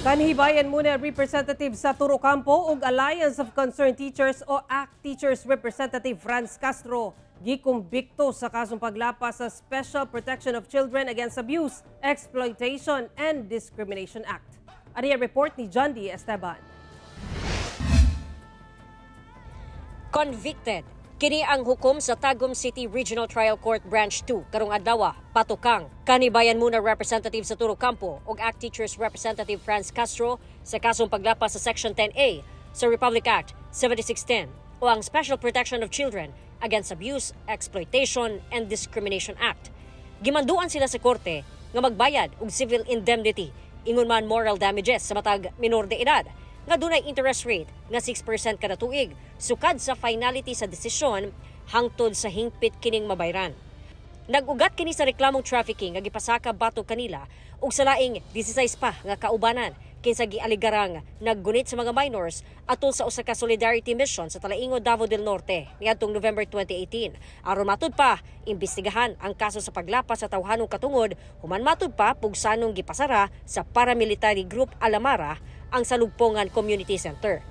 Kanhi Bayan Muna Representative sa Torocampo ug Alliance of Concerned Teachers o ACT Teachers Representative Franz Castro gikumbikto sa kasong paglapas sa Special Protection of Children Against Abuse, Exploitation and Discrimination Act. Ani ang report ni John D. Esteban. Convicted. Kini ang hukom sa Tagum City Regional Trial Court Branch 2 karong adlaw patukang kanhi Bayan Muna Representative sa Torocampo ug ACT Teachers Representative Franz Castro sa kasong paglapas sa Section 10A sa Republic Act 7610 o ang Special Protection of Children Against Abuse, Exploitation and Discrimination Act. Gimanduan sila sa korte nga magbayad og civil indemnity ingon man moral damages sa matag minor de edad nga dunay interest rate nga 6% kada tuig sukad sa finality sa desisyon hangtod sa hingpit kining mabayran. Nag-ugat kini sa reklamong trafficking nga gipasaka batok kanila ug sa laing 16 pa nga kaubanan kinsa gialigarang naggunit sa mga minors atol sa usa ka solidarity mission sa Talaingod, Davao del Norte niadtong November 2018. Aron matud pa imbestigahan ang kaso sa paglapas sa tawhanong katungod, human matud pa pugsanong gipasara sa paramilitary group Alamara ang Salugpongan Community Center.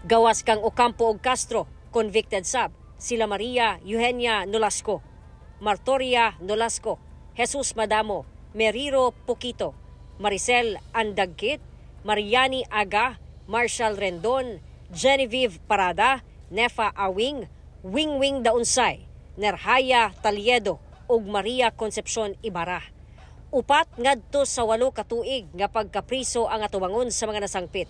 Gawas kang Ocampo ug Castro, convicted sab sila Maria Eugenia Nolasco, Martoria Nolasco, Jesus Madamo, Meriro Poquito, Maricel Andagkit, Mariani Aga, Marshall Rendon, Genevieve Parada, Nefa Awing, Wingwing Daunsay, Nerhaya Taliedo ug Maria Concepcion Ibarra. 4 ngadto sa 8 ka tuig nga pagkapriso ang atubangon sa mga nasangpit.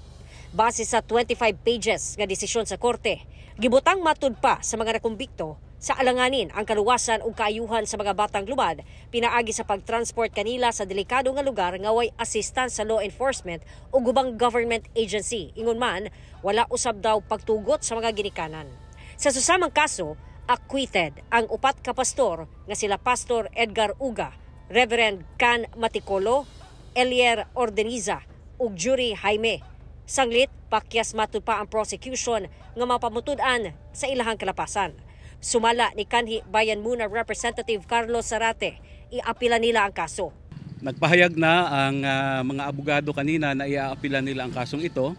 Base sa 25 pages nga desisyon sa korte, gibutang matud pa sa mga nakumbikto sa alanganin ang kaluwasan ug kaayuhan sa mga batang lumad pinaagi sa pagtransport kanila sa delikado nga lugar nga way assistance sa law enforcement ug ubang government agency. Ingon man, wala usab daw pagtugot sa mga ginikanan. Sa susamang kaso, acquitted ang 4 ka pastor nga sila Pastor Edgar Uga, Reverend Can Maticolo, Elier Ordeniza ug Jury Jaime. Sanglit, pakyas matud pa ang prosecution nga mapamutud-an sa ilahang kalapasan. Sumala ni kanhi Bayan Muna Representative Carlos Zarate, iapila nila ang kaso. Nagpahayag na ang mga abogado kanina na iaapila nila ang kasong ito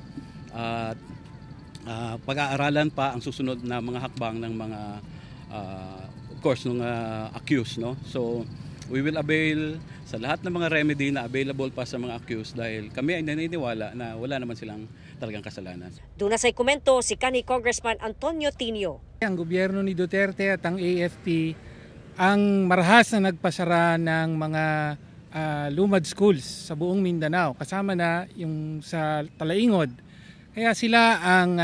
at pag-aaralan pa ang susunod na mga hakbang ng mga of course ng accused, no? So we will avail sa lahat ng mga remedy na available pa sa mga accused dahil kami ay naniniwala na wala naman silang talagang kasalanan. Doon na sa'y komento si kanhi Congressman Antonio Tinio. Ang gobyerno ni Duterte at ang AFP ang marahas na nagpasara ng mga lumad schools sa buong Mindanao, kasama na yung sa Talaingod. Kaya sila ang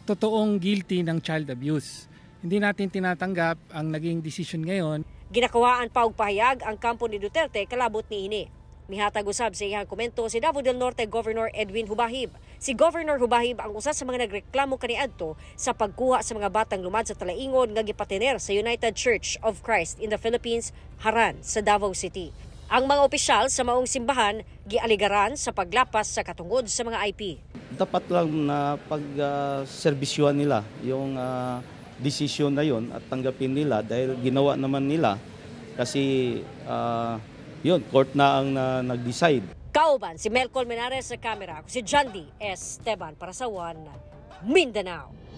totoong guilty ng child abuse. Hindi natin tinatanggap ang naging decision ngayon. Ginakawaan pa og pahayag ang kampo ni Duterte kalabot niini. Mihatag usab sa iyang komento si Davao del Norte Governor Edwin Hubahib. Si Governor Hubahib ang usa sa mga nagreklamo kaniadto sa pagkuha sa mga batang lumad sa Talaingod nga gipatiner sa United Church of Christ in the Philippines, Haran sa Davao City. Ang mga opisyal sa maong simbahan gialigaran sa paglapas sa katungod sa mga IP. Dapat lang na pag-serbisyuhan nila yung desisyon na yon at tanggapin nila dahil ginawa naman nila kasi yun, court na ang nag-decide. Kauban si Mel Colmenares sa kamera. Ako si John D. Esteban para sa One Mindanao.